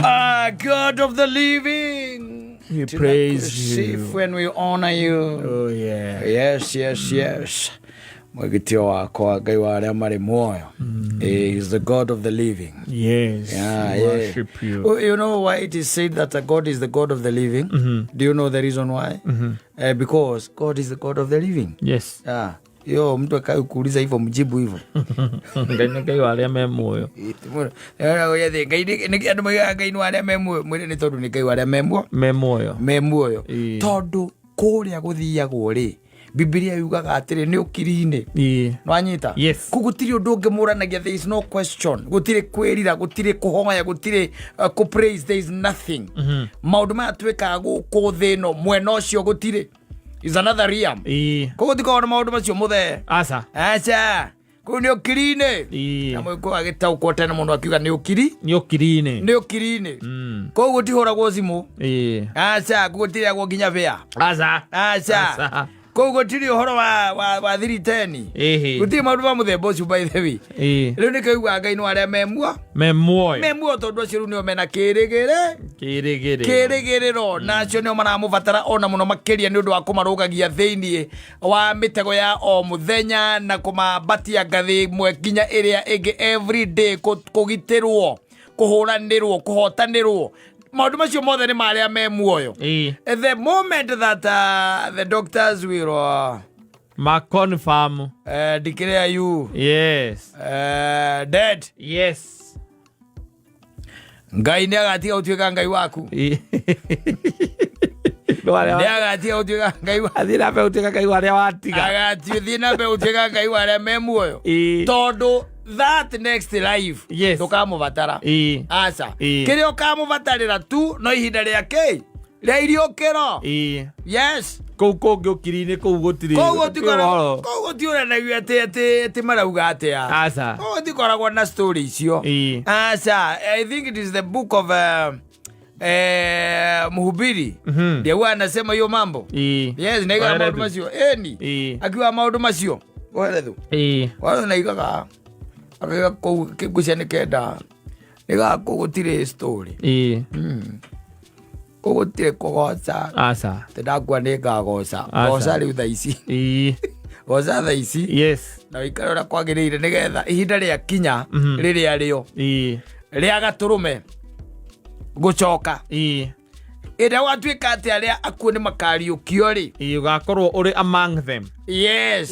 Ah, God of the living. We praise you. Tunakusifu and we honor you. Oh yeah. Yes. Mwĩgitio wakwa, Ngai wa arĩa marĩ muoyo. He is the God of the living. Yes. We worship you. Oh, you know why it is said that God is the God of the living? Do you know the reason why? Because God is the God of the living. Yes. Yeah. Yo, mtu akakuuliza hivyo, mjibu hivyo. Ngai nĩ Ngai wa arĩa me muoyo. Ngai andũ maigaga Ngai nĩ wa arĩa me muoyo, mwĩre nĩ tondũ nĩ Ngai wa arĩa me muoyo. Me muoyo. Me muoyo. Ĩĩ. Tondũ kũrĩa gũthiagwo rĩ, Bibilia yugaga atĩrĩ, nĩ ũkiri-inĩ. Nwanyita? Yes. Kũ gũtirĩ ũndũ ũngĩ mũranagia, there is no question, gũtirĩ kwĩrira, gũtirĩ kũhoya, gũtirĩ kũ praise, there is nothing. Maũndũ maya twĩkaga gũkũ thĩ ĩno, mwena ũcio gũtirĩ, is another realm. Koguo tikoragwo na maũndũ macio mũthee. Aca. Aca, kũu nĩ ũkiri-inĩ. Na mũgĩkũyũ agĩtaũkwo tene mũno, akiuga nĩ ũkiri. Nĩ ũkiri-inĩ. Nĩ ũkiri-inĩ. Koguo gũtihũragwo thimũ. Aca, kũu gũtirĩagwo nginya bĩa. Aca. Aca. Aca. Kũu gũtirĩ ũhoro wa 310. Gũtirĩ maũndũ ma mũthemba ũcio, by the way. Rĩu nĩ kĩugaga Ngai no arĩa memua Me muoyo. Me muoyo, tondũ acio rĩu nĩo mena kĩrĩgĩrĩ Kĩrĩgĩrĩro. Kĩrĩgĩrĩro, na acio nĩo maramũbatara ona mũno makĩria, nĩ ũndũ wa kũmarũgagia thĩinĩ wa mĩtego ya o mũthenya na kũmambatia ngathĩ ĩmwe nginya ĩrĩa ĩngĩ every day, kũgitĩrwo, kũhũranĩrwo, kũhotanĩrwo. Maũndũ macio mothe nĩ marĩa me muoyo. The moment that the doctors will Ma confirm. Declare you dead, Ngai nĩ agatiga gũtuĩka Ngai waku. No arĩa Nĩ agatiga gũtuĩka Ngai wa athiĩ na mbere gũtuĩka Ngai wa arĩa watiga. Agathiĩ na mbere gũtuĩka Ngai wa arĩa me muoyo. Tondũ that next life ndũkamũbatara. Aca. Kĩrĩa ũkamũbatarĩra tu no ihinda rĩa kĩ rĩa iriũkĩro. Yes. Kũu kũngĩ ũkiri-inĩ, kũu gũtirĩ Kũu gũtirĩ gũtikoragwo ũhoro. Kũu gũtiũranagia atĩ marauga atĩa. Aca. Kũu gũtikoragwo na story icio. Aca. I think it is the book of Mhubiri ndio huwa anasema hiyo mambo. Yes, naigaga maũndũ Oerethu. macio eni. Akiuga maũndũ macio oerethu. Oerethu naigaga akaiga kũu ngũcia nĩ kenda nĩgaga kũu gũtirĩ story. Kũu gũtirĩ kũgoca. Aca. Atĩ ndakua nĩ ngagoca. Aca. Goca rĩu thaa ici. Goca thaa ici na ũikare ũrĩa kwagĩrĩire, nĩgetha ihinda rĩa kinya rĩrĩa rĩo rĩa gatũrũme gũcoka, ĩrĩa gwatuĩka atĩ arĩa akuũ nĩ makariũkio rĩ. Ĩĩ, ũgakorwo ũrĩ among them. Yes.